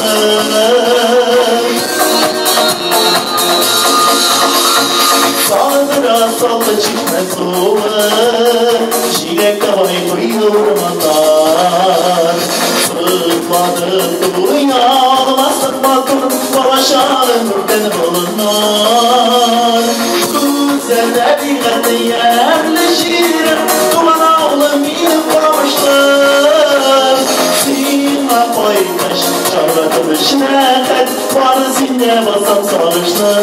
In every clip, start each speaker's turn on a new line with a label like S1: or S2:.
S1: сагышны. Сагындыра саллы чишмә суы, җиләк табай куйды урманнар. Сыкмады туя алмаслык матур балачагым күркән болыннар. Гүзәл табигате ямьле җирем, туган авылым минем Камышлым. Сиңа кайткач, шарлатып рәхәт, бары синдә басам сагышны.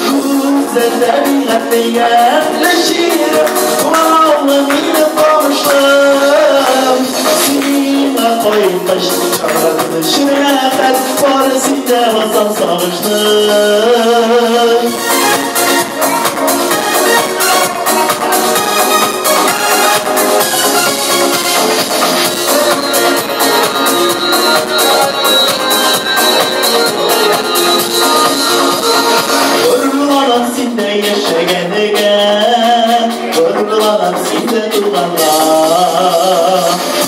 S1: Гүзәл табигате ямьле җирем, туган авылым минем Камышлым. Сиңа кайткач, шарлатып рәхәт, бары синдә басам сагышны. Горурланам синдә яшәгәнгә, горурланам синдә туганга.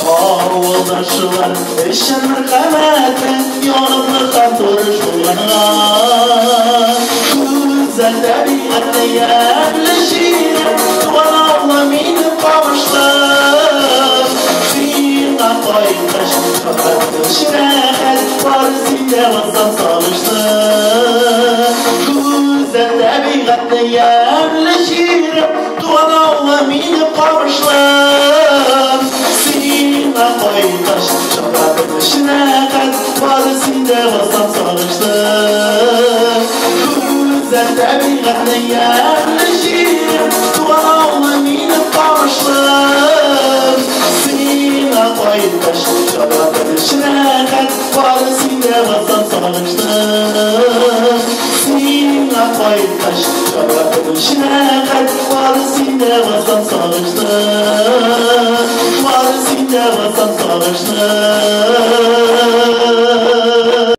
S1: Авылдашлар өчен мәрхәмәтле, ягымлы һәм тырыш булганга. Гүзәл табигатьле ямьле җирем, туган авылым минем Камышлым. Сиңа кайткач, рәхәт, бары синдә басам сагышны. Гүзәл табигатьле ямьле җирем, туган авылым минем Камышлым. Сиңа кайткач, рәхәт, бары синдә басам сагышны. Гүзәл табигатьле ямьле җирем, туган авылым минем Камышлым. Сиңа кайткач, рәхәт, бары синдә басам сагышны. Сиңа кайткач, рәхәт, бары синдә басам сагышны. Бары синдә басам сагышны.